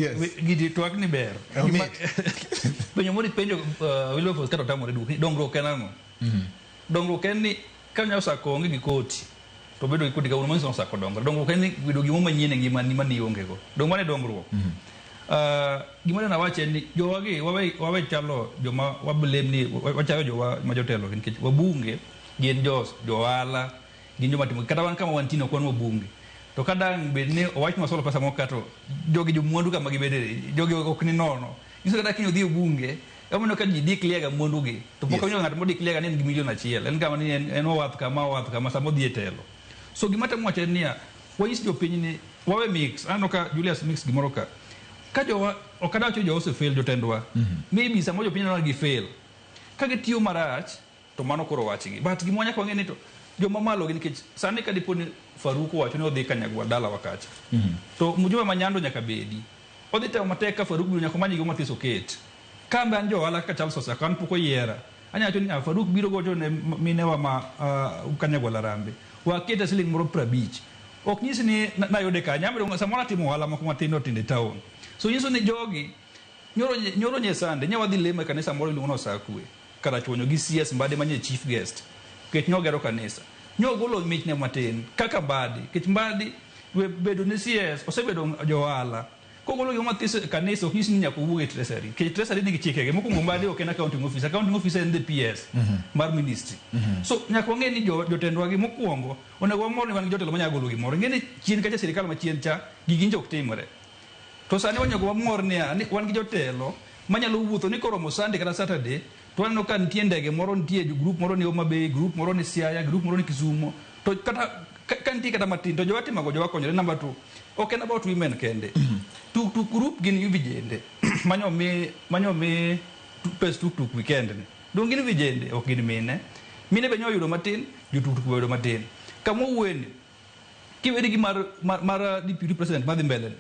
Yes. Gidi twak ni ber. Omit. Penjo moro ipenjo Wilberforce kata otamore duoko ni dongruok en ang'o? Dongruok en ni ka nya osako onge gi koti to bedo gi koti kawuono manyiso ni osako dongore. Dongruok en ni yudo gimoro manyien e ngimani mane ionge go. Dong mano e dongruok. Gima dana wach en ni jowa gi wawe chalo joma wa blame ni wachayo jowa ma jotelo gi nikech wabunge gin jo ohala gin joma timo kata wan kama wantie ok wan wabunge. To ka dang' bed ni owach ni wasolo pesa moko ka to jogi jomwandu kama gibede jogi ok ni nono. Nyiso kata kiny odhi e bunge emomiyo ka ji declare ga mwandu gi to pok awinjo ng'at mo declare ga ni en gi milion achiel. En kama ni en owath kama owath kama sama odhi e telo. So gima atemo wacho en niya, wanyis jopiny ni wawe mix. Aneno ka Julius mix gimoro ka. Ka jowa ok adwa wacho ni jowa ose fail jotendwa. Maybe samoro jopiny neno ni gi fail. Ka gitiyo marach to mano koro wachgi. But gima nyaka wang'e ni to joma malo gi nikech sani ka dipo ni Faruk owacho ni odhi Kanyagwa dalawa kacha. To mjumbe ma Nyando nyaka bedi. Odhi temo matek ka Faruk biro nyaka omany gima mathis oket. Ka an be an jo ohala kaka Charles Osako an pok oyiera. Anya wacho ni Faruk biro gocho ne minewa ma Kanyagwal Harambee. Wakete siling moro 50. Ok nyis ni nayude kanye. An be samoro atimo ohala moko matindo tindo e town. So nyiso ni jogi nyoro nye Sunday nye wadhi lemo e kanisa moro iluongo ni Osakwe. Karachuonyo gi CS Mbadi manye chief guest. Nikech nyogero kanisa. Nyogolo michne matin kaka Mbadi. Nikech Mbadi we bedo ne CS osebedo jo ohala. Kogolo gima mathis e kanisa ok nyis ni nyaka owuog e treasury. Nikech treasury nigi chikege. Mokwongo Mbadi ok en accounting officer. Accounting officer en the PS mar ministry. So nyaka wang'e ni jotendwa gi mokwongo onego wamor ni wan gi jotelo manyalo golo gimoro. Ing'e ni chien kacha sirikal machien cha gigi nyicha ok timre. To sani onego wamor niya ni wan gi jotelo manyalo wuotho ni koromo Sunday kata Saturday to waneno ka nitie ndege moro nitie group moro ni Homa Bay, group moro ni Siaya, group moro ni Kisumo. To kata ka nitie kata matin to jowa timogo jowa konyore. Number 2, ok en about women kende. Tuk tuk group gin vijende manyo mi pes tuk tuk weekend ni. Dong gin vijende ok gin mine. Mine be nyo yudo matin, jo tuk tuk be yudo matin. Kama owuoye kiweri gi mar deputy president madhi mbele ni.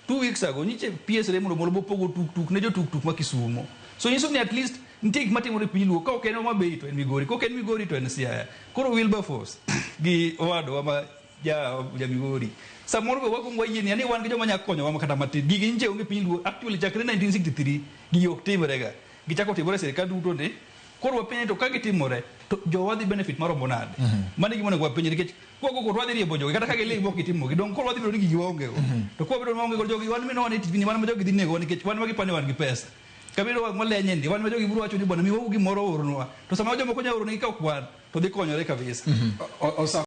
2 weeks ago nyiche PS Raymond Omolo bopogo tuk tuk ne jo tuk tuk ma Kisumo. So nyiso ni at least nitie gik matimore e piny Luo. Ka ok en Homa Bay to en Migori, ka ok en Migori to en Siaya. Koro Wilberforce gi owadwa ma ja Migori. Samoro be wakwongo wayie ni wan gi joma nyalo konyowa kata matin. Gigi nyiche onge piny Luo. Actually chakre 1963 gigi ok timre ga. Gichako timore e sirikal duto ni. Koro wapenje to ka gitimore to jowa dhi benefit maromo nade? Mano e gima onego wapenje nikech kwago koro wadhi riembo jogi kata ka giling mok gitimo gi dong koro wadhi bedo ni gigi waonge go. To kwa bedo ni waonge go jogi wan mino wan e TV ni wan ma jogi dhi nego nikech wan ma gipani wan gi pesa. Kabiro wang' walenye ndi wan ma jogi biro wacho ni bwana miwauru gimoro oornwa. To sama jomoko nya oornegi ka ok wan to dhi konyore kabisa.